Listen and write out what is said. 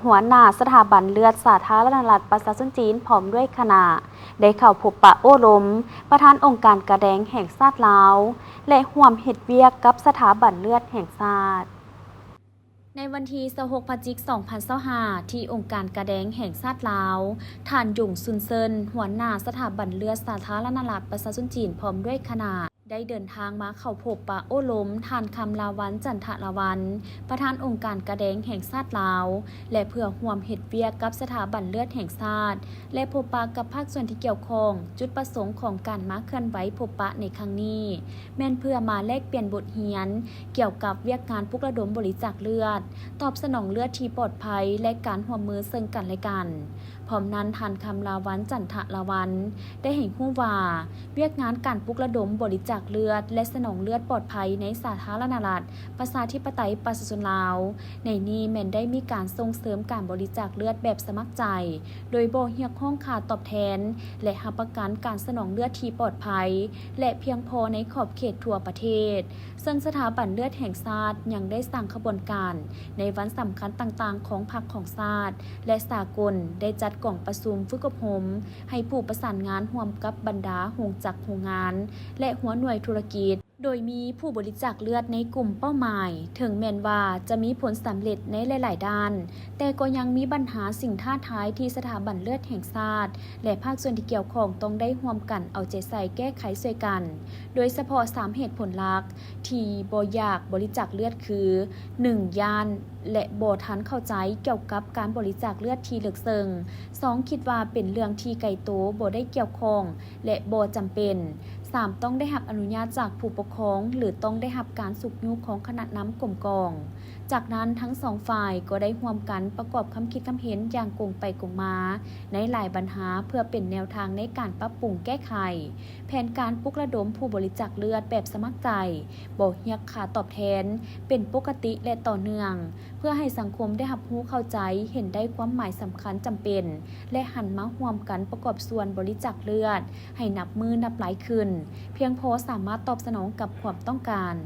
ຫົວໜ້າສະຖາບັນເລືອດສາທາລະນະລັດປະຊາຊົນຈີນ ພ້ອມດ້ວຍຄະນະ ໄດ້ເຂົ້າພົບປະໂອ້ລົມປະທານອົງການກາແດງແຫ່ງຊາດລາວ ແລະ ຮ່ວມເຮັດວຽກກັບສະຖາບັນເລືອດແຫ່ງຊາດ. ໃນວັນທີຊາວຫົກ ພະຈິກ ສອງພັນຊາວຫ້າ ທີ່ອົງການກາແດງແຫ່ງຊາດລາວ, ທ່ານ ຢົງ ຊຸນເຊິນ ຫົວໜ້າສະຖາບັນເລືອດສາທາລະນະລັດປະຊາຊົນຈີນ ພ້ອມດ້ວຍຄະນະ ໄດ້ເດີນທາງມາເຂົ້າພົບປະໂອ້ລົມທ່ານ ຄຳລາວັນ ຈັນທະລາວັນ ປະທານອົງການກາແດງແຫ່ງຊາດລາວ ແລະ ເພື່ອຮ່ວມເຮັດວຽກກັບສະຖາບັນເລືອດແຫ່ງຊາດ ແລະ ພົບປະກັບພາກສ່ວນທີ່ກ່ຽວຂ້ອງ. ຈຸດປະສົງຂອງການມາເຄື່ອນໄຫວພົບປະໃນຄັ້ງນີ້ ແມ່ນເພື່ອມາແລກປ່ຽນບົດຮຽນກ່ຽວກັບວຽກງານປຸກລະດົມບໍລິຈາກເລືອດ, ຕອບສະໜອງເລືອດທີ່ປອດໄພ ແລະ ການຮ່ວມມືເຊິ່ງກັນແລະກັນ. ພ້ອມນັ້ນ, ທ່ານ ຄຳລາວັນ ຈັນທະລາວັນ ໄດ້ໃຫ້ຮູ້ວ່າ, ວຽກງານການປຸກລະດົມບໍລິຈາກເລືອດ ແລະ ສະໜອງເລືອດປອດໄພໃນສາທາລະນະລັດ ປະຊາທິປະໄຕປະຊາຊົນລາວ ໃນນີ້ແມ່ນໄດ້ມີການສົ່ງເສີມການບໍລິຈາກເລືອດແບບສະໝັກໃຈ ໂດຍບໍ່ຮຽກຮ້ອງຄ່າຕອບແທນ ແລະ ຮັບປະກັນການສະໜອງເລືອດທີ່ປອດໄພ ແລະ ພຽງພໍໃນຂອບເຂດທົ່ວປະເທດ, ເຊິ່ງສະຖາບັນເລືອດແຫ່ງຊາດຍັງໄດ້ສ້າງຂະບວນການໃນວັນສຳຄັນຕ່າງໆຂອງພັກຂອງຊາດ ແລະ ສາກົນ, ໄດ້ຈັດກອງປະຊຸມຝຶກອົບຮົມໃຫ້ຜູ້ປະສານງານຮ່ວມກັບບັນດາໂຮງຈັກໂຮງງານ ແລະ ຫົວໜ່ວຍທຸລະກິດ, ໂດຍມີຜູ້ບໍລິຈາກເລືອດໃນກຸ່ມເປົ້າໝາຍ, ເຖິງແມ່ນວ່າຈະມີຜົນສຳເລັດໃນຫຼາຍໆດ້ານ, ແຕ່ກໍຍັງມີບັນຫາສິ່ງທ້າທາຍທີ່ສະຖາບັນເລືອດແຫ່ງຊາດ ແລະ ພາກສ່ວນທີ່ກ່ຽວຂ້ອງຕ້ອງໄດ້ຮ່ວມກັນເອົາໃຈໃສ່ແກ້ໄຂຊ່ວຍກັນ, ໂດຍສະເພາະສາມເຫດຜົນຫຼັກທີ່ບໍ່ຢາກບໍລິຈາກເລືອດຄື ໜຶ່ງ ຢ້ານ ແລະ ບໍ່ທັນເຂົ້າໃຈກ່ຽວກັບການບໍລິຈາກເລືອດທີ່ເລິກເຊິ່ງ, ສອງ ຄິດວ່າເປັນເລື່ອງທີ່ໄກໂຕ ບໍ່ໄດ້ກ່ຽວຂ້ອງ ແລະ ບໍ່ຈຳເປັນ, ສາມ ຕ້ອງໄດ້ຮັບອະນຸຍາດຈາກຜູ້ປົກຄອງ ຫຼື ຕ້ອງໄດ້ຮັບການຊຸກຍູ້ຂອງຄະນະນຳກົມກອງ. ຈາກນັ້ນ, ທັງສອງຝ່າຍກໍໄດ້ຮ່ວມກັນປະກອບຄຳຄິດຄຳເຫັນຢ່າງກົງໄປກົງມາໃນຫຼາຍບັນຫາ ເພື່ອເປັນແນວທາງໃນການປັບປຸງແກ້ໄຂ. ແຜນການປຸກລະດົມຜູ້ບໍລິຈາກເລືອດແບບສະໝັກໃຈ, ບໍ່ຮຽກຄ່າຕອບແທນ, ເປັນປົກກະຕິ ແລະ ຕໍ່ເນື່ອງ, ເພື່ອໃຫ້ສັງຄົມໄດ້ຮັບຮູ້ເຂົ້າໃຈ, ເຫັນໄດ້ຄວາມໝາຍສຳຄັນຈຳເປັນ ແລະ ຫັນມາຮ່ວມກັນປະກອບສ່ວນບໍລິຈາກເລືອດໃຫ້ນັບມື້ນັບຫຼາຍຂຶ້ນ, ພຽງພໍສາມາດຕອບສະໜອງກັບຄວາມຕ້ອງການ.